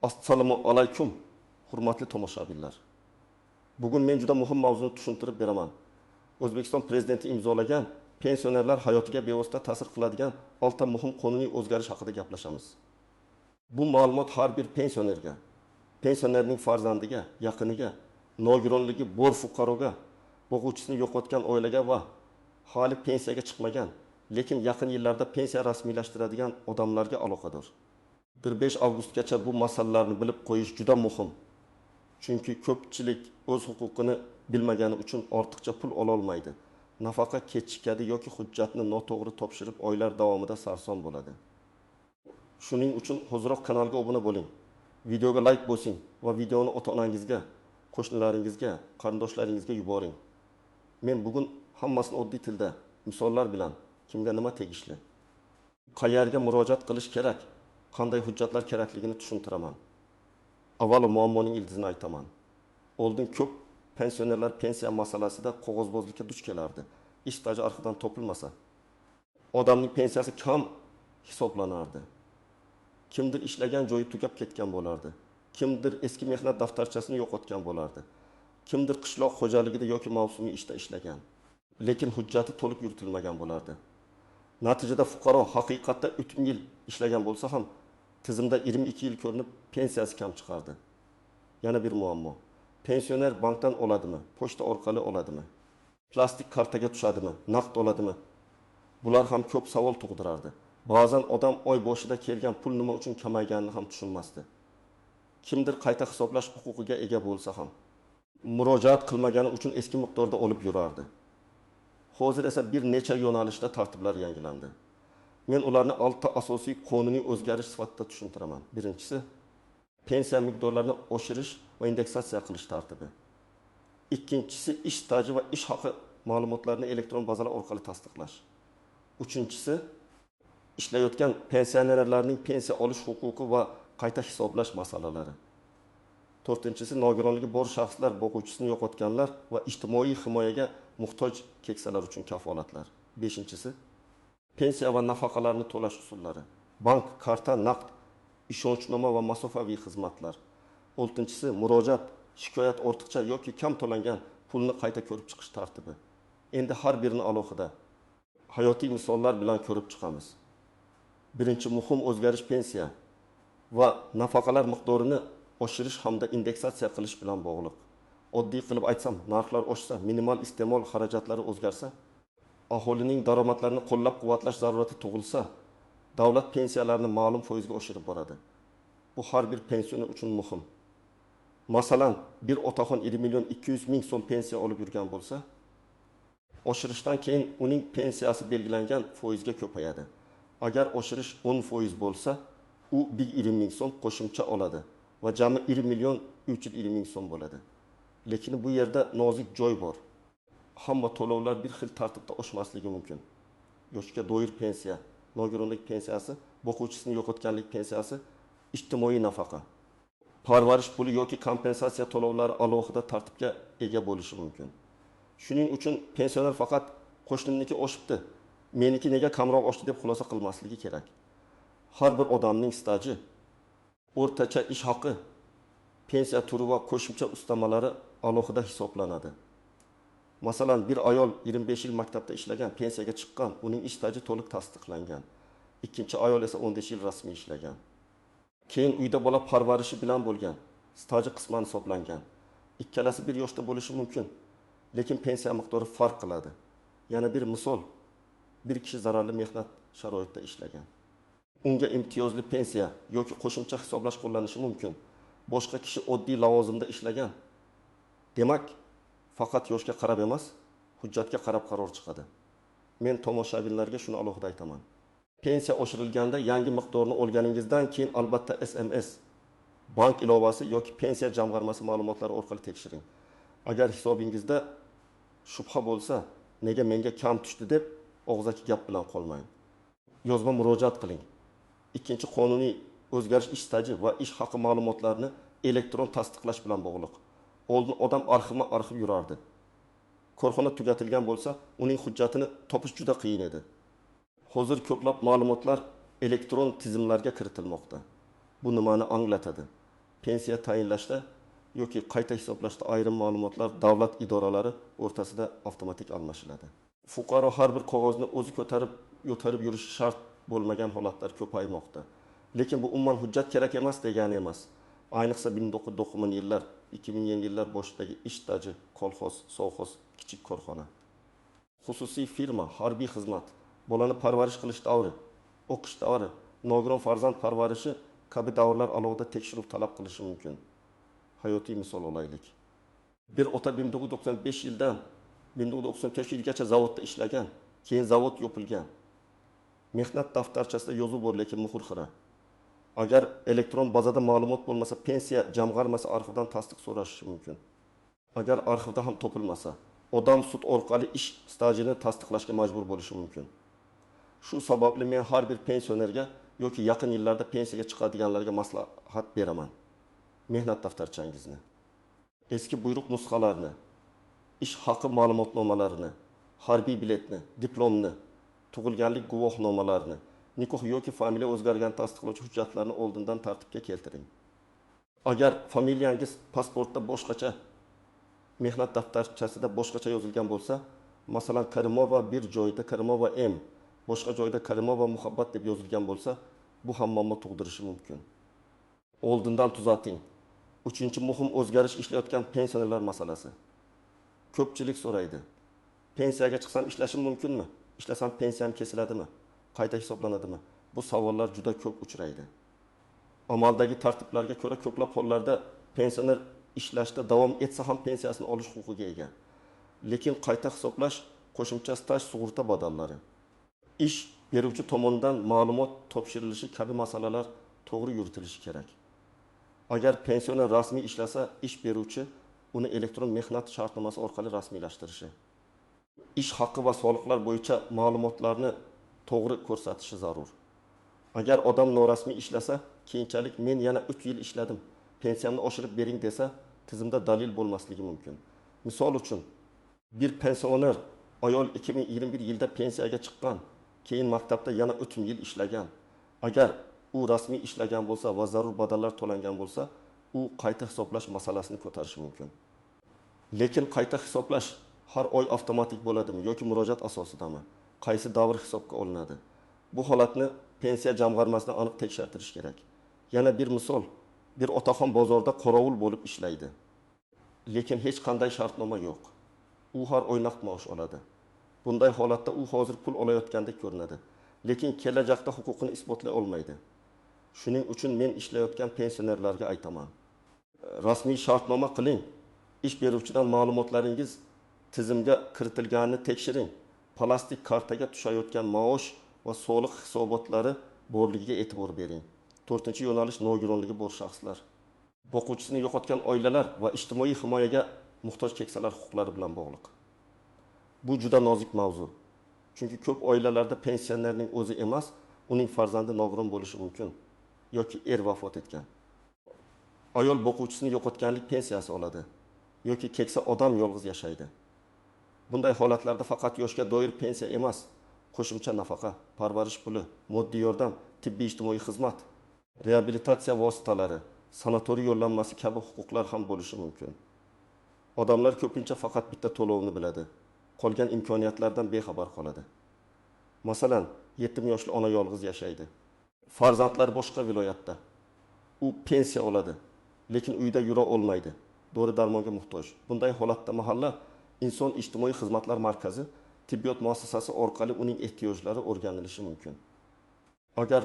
Assalomu alaykum, hurmatli tomoshabinlar. Bugun men juda muhim mavzuni tushuntirib beraman. O'zbekiston prezidenti imzolagan pensionerlar hayotiga bevosita ta'sir qiladigan 6 ta muhim qonuniy o'zgarish haqida gaplashamiz. Bu ma'lumot har bir pensionerga, pensionerning farzandiga, yaqiniga, nogironligi bor fuqaroga, boquvchisini yo'qotgan oilaga va hali pensiyaga chiqmagan, lekin yaqin yillarda pensiya rasmiylashtiradigan odamlarga aloqador. 5 avgustgacha bu masalalarni bilib qo'yish juda muhim. Chunki ko'pchilik o'z huquqini bilmagani uchun ortiqcha pul ola olmaydi. Nafaqa kechikadi yoki hujjatni noto'g'ri topshirib oylar davomida sarson bo'ladi. Shuning uchun hoziroq kanalga obuna bo'ling. Videoga like bosing va videoni ota-onangizga, qo'shnilaringizga, qarindoshlaringizga yuboring. Men bugun hammasini oddiy tilda, misollar bilan kimga nima tegishli, qayerga murojaat qilish kerak, qanday hujjatlar kerakligini tushuntiraman. Avvalo muammoning ildizini aytaman. Oldin ko'p pensionerlar pensiya masalasida qog'ozbozlikka duch kelardi. Ish staji arxivdan topilmasa, odamning pensiyasi kam hisoblanardi. Kimdir ishlagan joyi tugab ketgan bo'lardi. Kimdir eski mehnat daftarchasini yo'qotgan bo'lardi. Kimdir qishloq xo'jaligida yoki mavsumiy ishda ishlagan, lekin hujjati to'liq yuritilmagan bo'lardi. Natijada fuqaro haqiqatda 3 yil ishlagan bo'lsa ham tizimda 22 yil ko'rinib pensiyasi kam chiqardi. Yana bir muammo. Pensioner bankdan oladimi, pochta orqali oladimi, plastik kartaga tushadimi, naqd oladimi? Bular ham ko'p savol tug'dirardi. Ba'zan odam oy boshida kelgan pul nima uchun kamayganini ham tushunmasdi. Kimdir qayta hisoblash huquqiga ega bo'lsa ham murojaat qilmagani uchun eski miqdorda olib yurardi. Hozir esa bir necha yo'nalishda tartiblar yangilandi. Men ularni 6 ta asosiy qonuniy o'zgarish sifatida tushuntiraman. Birinchisi, pensiya miqdorlarini oshirish va indeksatsiya qilish tartibi. Ikkinchisi, ish staji va ish haqi ma'lumotlarini elektron bazalar orqali tasdiqlash. Uchinchisi, ishlayotgan pensionerlarning pensiya olish huquqi va qayta hisoblash masalalari. To'rtinchisi, nogironligi bor shaxslar, boquvchisini yo'qotganlar va ijtimoiy himoyaga muhtoj keksalar uchun kafolatlar. Beshinchisi, pensiya va nafaqalarni to'lash usullari, bank, karta, naqd, ishonchnoma va masofaviy xizmatlar. Oltinchisi, murojaat, shikoyat ortiqcha yoki kam to'langan pulni qayta ko'rib chiqish tartibi. Endi har birini alohida hayotiy misollar bilan ko'rib chiqamiz. Birinchi muhim o'zgarish pensiya va nafaqalar miqdorini oshirish hamda indeksatsiya qilish bilan bog'liq. Oddiy qilib aytsam, narxlar oshsa, minimal iste'mol xarajatlari o'zgarsa, aholining daromadlarini qo'llab-quvvatlash zarurati tug'ilsa, davlat pensiyalarni ma'lum foizga oshirib boradi. Bu har bir pensioner uchun muhim. Masalan, bir otaxon 1 million 200 ming so'm pensiya olib yurgan bo'lsa, oshirishdan keyin uning pensiyasi belgilangan foizga ko'payadi. Agar oshirish 10% bo'lsa, u 1 ming so'm qo'shimcha oladi va jami 1 million 320 ming so'm bo'ladi. Lekin bu yerda nozik joy bor. Hamma to'lovlar bir xil tartibda oshmasligi mumkin. Yoshga doir pensiya, nogironlik pensiyasi, boquvchisini yo'qotganlik pensiyasi, ijtimoiy nafaqa, parvarish puli yoki kompensatsiya to'lovlari alohida tartibga ega bo'lishi mumkin. Shuning uchun pensioner faqat qo'shnimniki oshibdi, meniki nega kamroq oshdi deb xulosa qilmasligi kerak. Har bir odamning staji, o'rtacha ish haqi, pensiya turi va qo'shimcha ustamalari alohida hisoblanadi. Masalan, bir ayol 25 yil maktabda ishlagan, pensiyaga chiqqan, uning ish staji to'liq tasdiqlangan. Ikkinchi ayol esa 15 yil rasmiy ishlagan. Keyin uyda bola parvarishi bilan bo'lgan, staji qisman hisoblangan. Ikkalasi bir yoshda bo'lishi mumkin, lekin pensiya miqdori farq qiladi. Yana bir misol, bir kishi zararli mehnat sharoitida ishlagan. Unga imtiyozli pensiya yoki qo'shimcha hisoblash qo'llanishi mumkin. Boshqa kishi oddiy lavozimda ishlagan. Demak, faqat yoshga qarab emas, hujjatga qarab qaror chiqadi. Men tomoshabinlarga shuni alohida aytaman. Pensiya oshirilganda yangi miqdorni olganingizdan keyin albatta SMS, bank ilovasi yoki pensiya jamg'armasi ma'lumotlari orqali tekshiring. Agar hisobingizda shubha bo'lsa, nega menga kam tushdi deb og'zaki gap bilan qolmang. Yozma murojaat qiling. Ikkinchi qonuniy o'zgarish ish staji va ish haqi ma'lumotlarini elektron tasdiqlash bilan bog'liq. Oldin odam arxivma-arxiv yurardi. Korxona tugatilgan bo'lsa, uning hujjatini topish juda qiyin edi. Hozir ko'plab ma'lumotlar elektron tizimlarga kiritilmoqda. Bu nimani anglatadi? Pensiya tayinlashda yoki qayta hisoblashda ayrim ma'lumotlar davlat idoralari o'rtasida avtomatik almashiladi. Fuqaro har bir qog'ozni o'zi ko'tarib yurishi shart bo'lmagan holatlar ko'paymoqda. Lekin bu umuman hujjat kerak emas degani emas. Ayniqsa 1990-yillar, 2000-yillar boshidagi ish staji, kolxoz, sovxoz, kichik korxona, xususiy firma, harbiy xizmat, bolani parvarish qilish davri, o'qish davri, nogiron farzand parvarishi kabi davrlar alohida tekshiruv talab qilishi mumkin. Hayotiy misol olaylik. Bir ota 1995 yildan 1994 yilgacha zavodda ishlagan, keyin zavod yopilgan. Mehnat daftarchasida yozuv bor, lekin muhr xira. Agar elektron bazada ma'lumot bo'lmasa, pensiya jamg'armasi arxivdan tasdiq so'rashi mumkin. Agar arxivda ham topilmasa, odam sud orqali ish stajini tasdiqlashga majbur bo'lishi mumkin. Shu sababli men har bir pensionerga yoki yaqin yillarda pensiyaga chiqadiganlarga maslahat beraman. Mehnat daftarchangizni, eski buyruq nusxalarini, ish haqi ma'lumotnomalarini, harbiy biletni, diplomni, tug'ilganlik guvohnomalarini, nikoh yoki familiya o'zgargan tasdiqlovchi hujjatlarni oldindan tartibga keltiring. Agar familiyangiz pasportda boshqacha, mehnat daftarchasida boshqacha yozilgan bo'lsa, masalan Karimova bir joyda Karimova M, boshqa joyda Karimova Muhabbat deb yozilgan bo'lsa, bu ham muammo tug'dirishi mumkin. Oldindan tuzating. Uchinchi muhim o'zgarish ishlayotgan pensionerlar masalasi. Ko'pchilik so'raydi. Pensiyaga chiqsam ishlashim mumkinmi? Ishlasam pensiyam kesiladimi? Qayta hisoblanadimi? Bu savollar juda ko'p uchraydi. Amaldagi tartiblarga ko'ra ko'plab hollarda pensioner ishlashda davom etsa ham pensiyasini olish huquqiga ega. Lekin qayta hisoblash, qo'shimcha staj, sug'urta badallari, ish beruvchi tomonidan ma'lumot topshirilishi kabi masalalar to'g'ri yuritilishi kerak. Agar pensioner rasmiy ishlasa, ish beruvchi uni elektron mehnat shartnomasi orqali rasmiylashtirishi, ish haqi va soliqlar bo'yicha ma'lumotlarni to'g'ri ko'rsatishi zarur. Agar odam norasmiy ishlasa, keyinchalik men yana 3 yil ishladim, pensiyamni oshirib bering desa, tizimda dalil bo'lmasligi mumkin. Misol uchun, bir pensioner ayol 2021 yilda pensiyaga chiqqan, keyin maktabda yana 3 yil ishlagan. Agar u rasmiy ishlagan bo'lsa va zarur badallar to'langan bo'lsa, u qayta hisoblash masalasini ko'tarishi mumkin. Lekin qayta hisoblash har oy avtomatik bo'ladimi yoki murojaat asosidami? Qaysi davr hisobga olinadi? Bu holatni pensiya jamg'armasida aniq tekshirtirish kerak. Yana bir misol, bir otaxon bozorda qorovul bo'lib ishlaydi. Lekin hech qanday shartnoma yo'q. U har oy naqd maosh oladi. Bunday holatda u hozir pul olayotgandek ko'rinadi, lekin kelajakda huquqini isbotlay olmaydi. Shuning uchun men ishlayotgan pensionerlarga aytaman. Rasmiy shartnoma qiling. Ish beruvchidan ma'lumotlaringiz tizimga kiritilganini tekshiring. Plastik kartaga tushayotgan maosh va soliq hisobotlari borligiga e'tibor bering. To'rtinchi yo'nalish nogironligi bor shaxslar. Boquvchisini yo'qotgan oilalar va ijtimoiy himoyaga muhtoj keksalar huquqlari bilan bog'liq. Bu juda nozik mavzu. Chunki ko'p oilalarda pensionerning o'zi emas, uning farzandi nogiron bo'lishi mumkin yoki er vafot etgan. Ayol boquvchisini yo'qotganlik pensiyasi oladi yoki keksa odam yolg'iz yashaydi. Bunday holatlarda faqat yoshga doir pensiya emas, qo'shimcha nafaqa, parvarish puli, moddiy yordam, tibbiy ijtimoiy xizmat, reabilitatsiya vositalari, sanatoriy yo'llanmasi kabi huquqlar ham bo'lishi mumkin. Odamlar ko'pincha faqat bitta to'lovni biladi, qolgan imkoniyatlardan bexabar qoladi. Masalan, 7 yoshli ona yolg'iz yashaydi. Farzandlar boshqa viloyatda. U pensiya oladi, lekin uyda yura olmaydi. Dori-darmonga muhtoj. Bunday holatda mahalla inson ijtimoiy xizmatlar markazi, tibbiyot muassasasi orqali uning ehtiyojlari o'rganilishi mumkin. Agar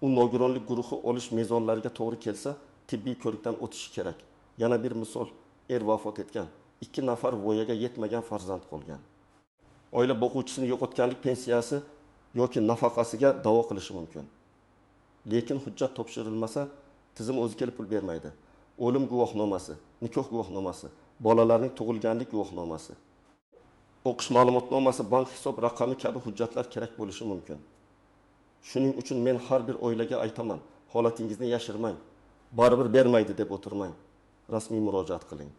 u nogironlik guruhi olish mezonlariga to'g'ri kelsa, tibbiy ko'rikdan o'tishi kerak. Yana bir misol, er vafot etgan, 2 nafar voyaga yetmagan farzand qolgan. Oila boquvchisini yo'qotganlik pensiyasi yoki nafaqasiga da'vo qilishi mumkin. Lekin hujjat topshirilmasa, tizim o'zi kelib pul bermaydi. O'lim guvohnomasi, nikoh guvohnomasi, bolalarning tug'ilganlik guvohnomasi, o'qish ma'lumotnomasi, bank hisob raqami kabi hujjatlar kerak bo'lishi mumkin. Shuning uchun men har bir oilaga aytaman, holatingizni yashirmang, baribir bermaydi deb o'tirmang, rasmiy murojaat qiling.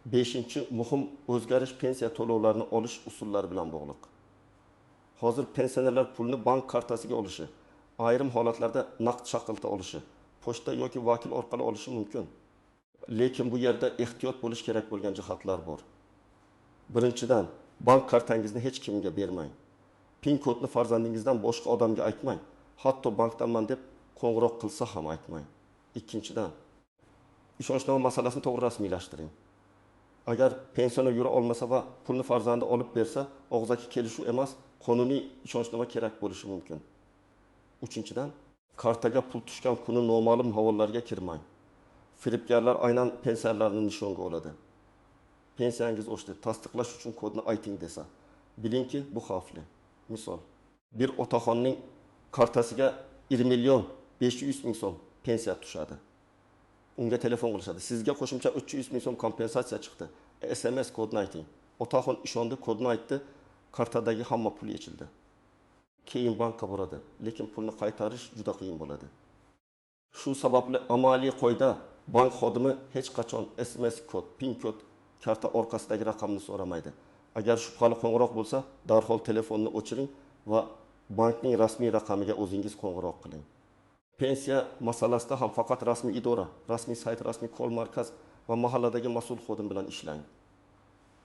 5. Muhim o'zgarish pensiya to'lovlarini olish usullari bilan bog'liq. Hozir pensionerlar pulni bank kartasiga olishi, ayrim holatlarda naqd shaklda olishi, pochta yoki vakil orqali olishi mumkin. Lekin bu yerda ehtiyot bo'lish kerak bo'lgan jihatlar bor. Birinchidan, bank kartangizni hech kimga bermang. PIN kodni farzandingizdan boshqa odamga aytmang. Hatto bankdanman deb qo'ng'iroq qilsa ham aytmang. Ikkinchidan, ishonchnoma masalasini to'g'ri rasmiylashtiring. Agar pensioner yura olmasa va pulni farzandi olib bersa, og'zaki kelishuv emas, qonuniy ishonchnoma kerak bo'lishi mumkin. Uchinchidan, kartaga pul tushgan kuni noma'lum havolalarga kirmang. Firibgarlar aynan pensiyalarni nishonga oladi. Pensiyangiz oshdi, tasdiqlash uchun kodni ayting desa, bilingki, bu xavfli. Misol, bir otaxonning kartasiga 1 million 500 ming so'm pensiya tushadi. Unga telefon qilishadi. Sizga qo'shimcha 300 ming so'm kompensatsiya chiqdi. SMS kodini ayting. Otaxon ishondi, kodni aytdi, kartadagi hamma pul yechildi. Keyin bankka boradi, lekin pulni qaytarish juda qiyin bo'ladi. Shu sababli amaliy qoida bank xodimi hech qachon SMS kod, PIN kod, karta orqasidagi raqamni so'ramaydi. Agar shubhali qo'ng'iroq bo'lsa, darhol telefonni o'chiring va bankning rasmiy raqamiga o'zingiz qo'ng'iroq qiling. Pensiya masalasida ham faqat rasmiy idora, rasmiy sayt, rasmiy call markaz va mahalladagi mas'ul xodim bilan ishlang.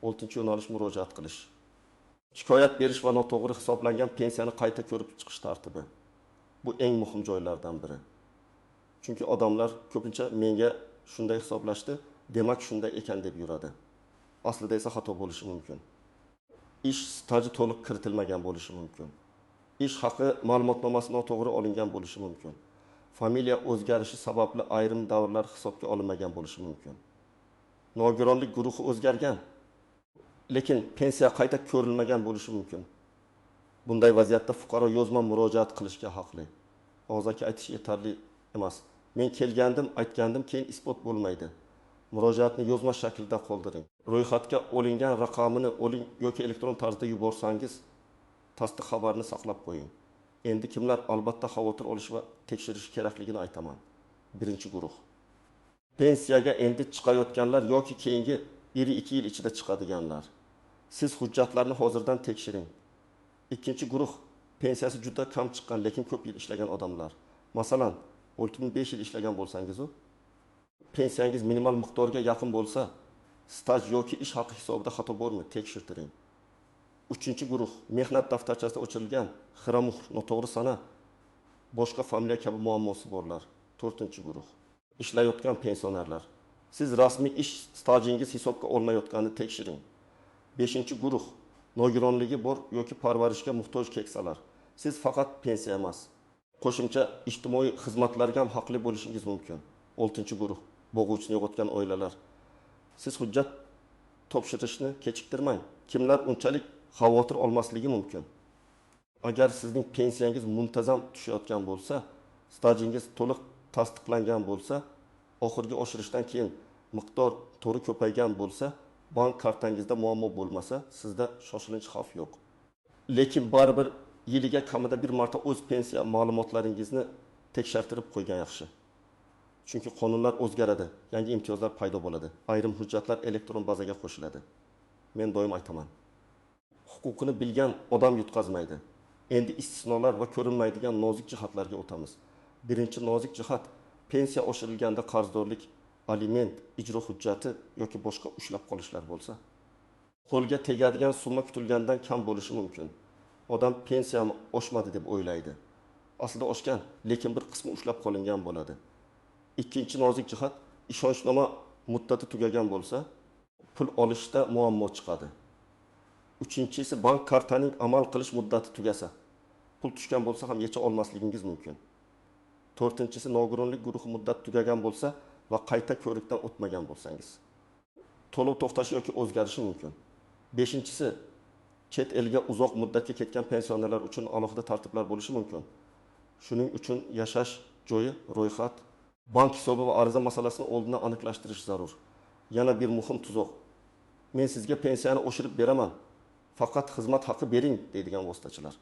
6-yo'nalish murojaat qilish. Shikoyat berish va noto'g'ri hisoblangan pensiyani qayta ko'rib chiqish tartibi. Bu eng muhim joylardan biri. Chunki odamlar ko'pincha menga shunday hisoblashdi, demak shunday ekan deb yuradi. Aslida esa xato bo'lishi mumkin. Ish staji to'liq kiritilmagan bo'lishi mumkin. Ish haqi ma'lumotnomasi noto'g'ri olingan bo'lishi mumkin. Familiya o'zgarishi sababli ayrim davrlar hisobga olinmagan bo'lishi mumkin. Nogironlik guruhi o'zgargan, lekin pensiya qayta ko'rilmagan bo'lishi mumkin. Bunday vaziyatda fuqaro yozma murojaat qilishga haqli. Og'zaki aytish yetarli emas. Men kelgandim, aytgandim, keyin isbot bo'lmaydi. Murojaatni yozma shaklda qoldiring. Ro'yxatga olingan raqamini oling yoki elektron tarzda yuborsangiz, tasdiq xabarini saqlab qo'ying. Endi kimlar albatta xavotir olish va tekshirish kerakligini aytaman. Birinchi guruh. Pensiyaga endi chiqayotganlar yoki keyingi 1-2 yil ichida chiqadiganlar. Siz hujjatlarni hozirdan tekshiring. Ikkinchi guruh pensiyasi juda kam chiqqan, lekin ko'p yil ishlagan odamlar. Masalan, 65 yil ishlagan bo'lsangiz, pensiyangiz minimal miqdorga yaqin bo'lsa, staj yoki ish haqi hisobida xato bormi, tekshirtiring. Uchinchi guruh mehnat daftarchasida o'chirilgan xira muhr, noto'g'ri sana, boshqa familiya kabi muammosi borlar. To'rtinchi guruh ishlayotgan pensionerlar. Siz rasmiy ish stajingiz hisobga olinayotganini tekshiring. Beshinchi guruh nogironligi bor yoki parvarishga muhtoj keksalar. Siz faqat pensiya emas, qo'shimcha ijtimoiy xizmatlarga ham haqli bo'lishingiz mumkin. Oltinchi guruh bo'g'uvchini yo'qotgan oilalar. Siz hujjat topshirishni kechiktirmang. Kimlar unchalik xavotir olmasligi mumkin. Agar sizning pensiyangiz muntazam tushayotgan bo'lsa, stajingiz to'liq tasdiqlangan bo'lsa, oxirgi oshirishdan keyin miqdor to'g'ri ko'paygan bo'lsa, bank kartangizda muammo bo'lmasa, sizda shoshilinch xavf yo'q. Lekin baribir yiliga kamida bir marta o'z pensiya ma'lumotlaringizni tekshirtirib qo'ygan yaxshi. Chunki qonunlar o'zgaradi, yangi imtiyozlar paydo bo'ladi, ayrim hujjatlar elektron bazaga qo'shiladi. Men doim aytaman, huquqini bilgan odam yutqazmaydi. Endi istisnolar va ko'rinmaydigan nozik jihatlarga o'tamiz. Birinchi nozik jihat pensiya oshirilganda qarzdorlik, aliment, ijro hujjati yoki boshqa ushlab qolishlar bo'lsa, qo'lga tegadigan summa kutilgandan kam bo'lishi mumkin. Odam pensiyam oshmadi deb o'ylaydi. Aslida oshgan, lekin bir qismi ushlab qolingan bo'ladi. Ikkinchi nozik jihat ishonchnoma muddati tugagan bo'lsa, pul olishda muammo chiqadi. Uchinchisi bank kartaning amal qilish muddati tugasa, pul tushgan bo'lsa ham yecha olmasligingiz mumkin. To'rtinchisi nogironlik guruhi muddati tugagan bo'lsa va qayta ko'rikdan o'tmagan bo'lsangiz, to'lov to'xtashi yoki o'zgarishi mumkin. Beshinchisi chet elga uzoq muddatga ketgan pensionerlar uchun alohida tartiblar bo'lishi mumkin. Shuning uchun yashash joyi, ro'yxat, bank hisobi va ariza masalasini oldindan aniqlashtirish zarur. Yana bir muhim tuzoq. Men sizga pensiyani oshirib beraman, faqat xizmat haqi bering deydigan vositachilar.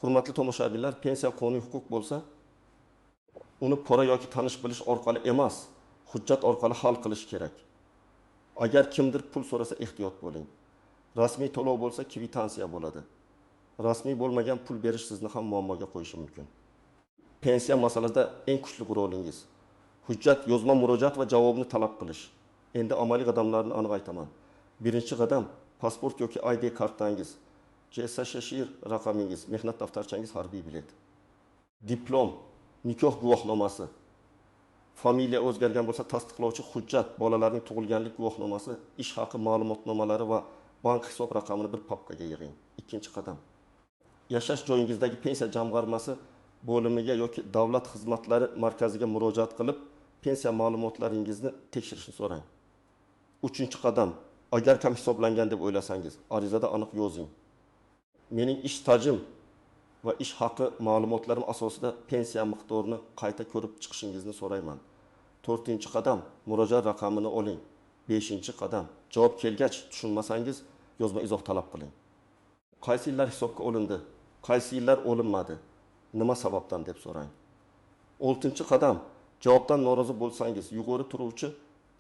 Hurmatli tomoshabinlar, pensiya qonuniy huquq bo'lsa, uni pora yoki tanish bilish orqali emas, hujjat orqali hal qilish kerak. Agar kimdir pul so'rasa ehtiyot bo'ling. Rasmiy to'lov bo'lsa kvitansiya bo'ladi. Rasmiy bo'lmagan pul berish sizni ham muammoga qo'yishi mumkin. Pensiya masalasida eng kuchli qurolingiz. Hujjat, yozma murojaat va javobni talab qilish. Endi amaliy qadamlarni aniq aytaman. Birinchi qadam: pasport yoki ID kartangiz, JSShShIR raqamingiz, mehnat daftarchangiz, harbiy bilet, diplom, nikoh guvohnomasi, familiya o'zgargan bo'lsa tasdiqlovchi hujjat, bolalarning tug'ilganlik guvohnomasi, ish haqi ma'lumotnomalari va bank hisob raqamini bir papkaga yig'ing. Ikkinchi qadam: yashash joyingizdagi pensiya jamg'armasi bo'limiga yoki davlat xizmatlari markaziga murojaat qilib, pensiya ma'lumotlaringizni tekshirishni so'rang. Uchinchi qadam: agar kam hisoblangan deb o'ylasangiz, arizada aniq yozing. Mening ish stajim va ish haqi ma'lumotlarim asosida pensiya miqdorini qayta ko'rib chiqishingizni so'rayman. To'rtinchi qadam: murojaat raqamini oling. Beshinchi qadam: javob kelgach tushunmasangiz, yozma izoh talab qiling. Qaysi yillar hisobga olindi, qaysi yillar olinmadi, nima sababdan deb so'rang. Oltinchi qadam: javobdan norozi bo'lsangiz, yuqori turuvchi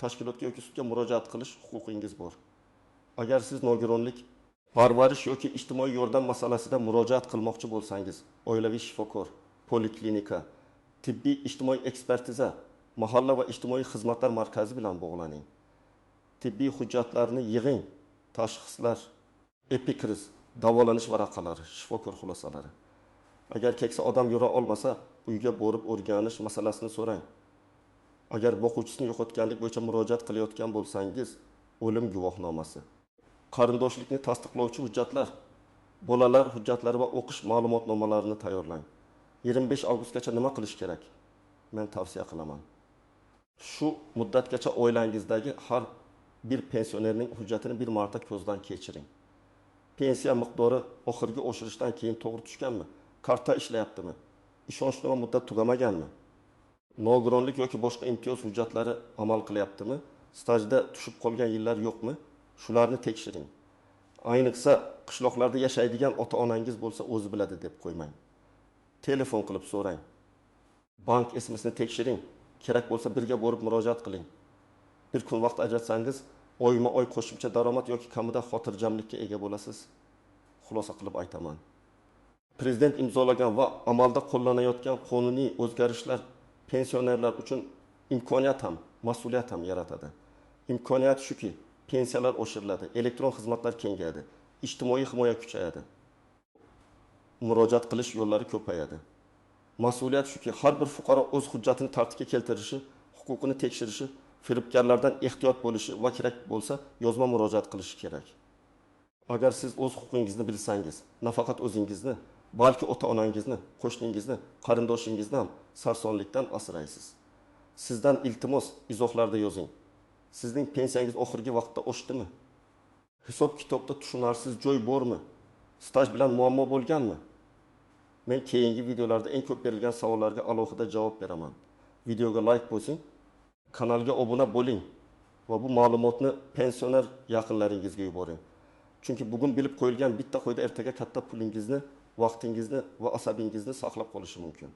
tashkilotga yoki sudga murojaat qilish huquqingiz bor. Agar siz nogironlik, parvarish yoki ijtimoiy yordam masalasida murojaat qilmoqchi bo'lsangiz, oilaviy shifokor, poliklinika, tibbiy ijtimoiy ekspertiza, mahalla va ijtimoiy xizmatlar markazi bilan bog'laning. Tibbiy hujjatlarni yig'ing, tashxislar, epikriz, davolanish varaqalari, shifokor xulosalari. Agar keksa odam yura olmasa, uyga borib o'rganish masalasini so'rang. Agar boquvchisini yo'qotganlik bo'yicha murojaat qilayotgan bo'lsangiz, o'lim guvohnomasi, qarindoshlikni tasdiqlovchi hujjatlar, bolalar hujjatlari va o'qish ma'lumotnomalarini tayyorlang. 25 avgustgacha nima qilish kerak? Men tavsiya qilaman. Shu muddatgacha oilangizdagi har bir pensionerning hujjatini bir marta ko'zdan kechiring. Pensiya miqdori oxirgi oshirishdan keyin to'g'ri tushganmi? Karta ishlayaptimi? Ishonchnoma muddat tugamaganmi? Nogironlik yoki boshqa imtiyoz hujjatlari amal qilyaptimi? Stajda tushib qolgan yillar yo'qmi? Shularni tekshiring. Ayniqsa qishloqlarda yashaydigan ota-onangiz bo'lsa, o'zi biladi deb qo'ymang. Telefon qilib so'rang. Bank SMSini tekshiring. Kerak bo'lsa birga borib murojaat qiling. Bir kun vaqt ajratsangiz, oyma-oy qo'shimcha daromad yoki kamida xotirjamlikka ega bo'lasiz. Xulosa qilib aytaman. Prezident imzolagan va amalda qo'llanayotgan qonuniy o'zgarishlar pensionerlar uchun imkoniyat ham, mas'uliyat ham yaratadi. Imkoniyat shuki, pensiyalar oshiriladi, elektron xizmatlar kengayadi, ijtimoiy himoya kuchayadi. Murojaat qilish yo'llari ko'payadi. Mas'uliyat shuki, har bir fuqaro o'z hujjatini tartibga keltirishi, huquqini tekshirishi, firibgarlardan ehtiyot bo'lishi va kerak bo'lsa yozma murojaat qilishi kerak. Agar siz o'z huquqingizni bilsangiz, nafaqat o'zingizni, balki ota-onangizni, qo'shningizni, qarindoshingizni ham sarsonlikdan asraysiz. Sizdan iltimos, izohlarda yozing. Sizning pensiyangiz oxirgi vaqtda oshdimi? Hisob-kitobda tushunarsiz joy bormi? Staj bilan muammo bo'lganmi? Men keyingi videolarda eng ko'p berilgan savollarga alohida javob beraman. Videoga like bosing, kanalga obuna bo'ling va bu ma'lumotni pensioner yaqinlaringizga yuboring. Chunki bugun bilib qo'yilgan bitta qoida ertaga katta pulingizni, vaqtingizni va asabingizni saqlab qolishi mumkin.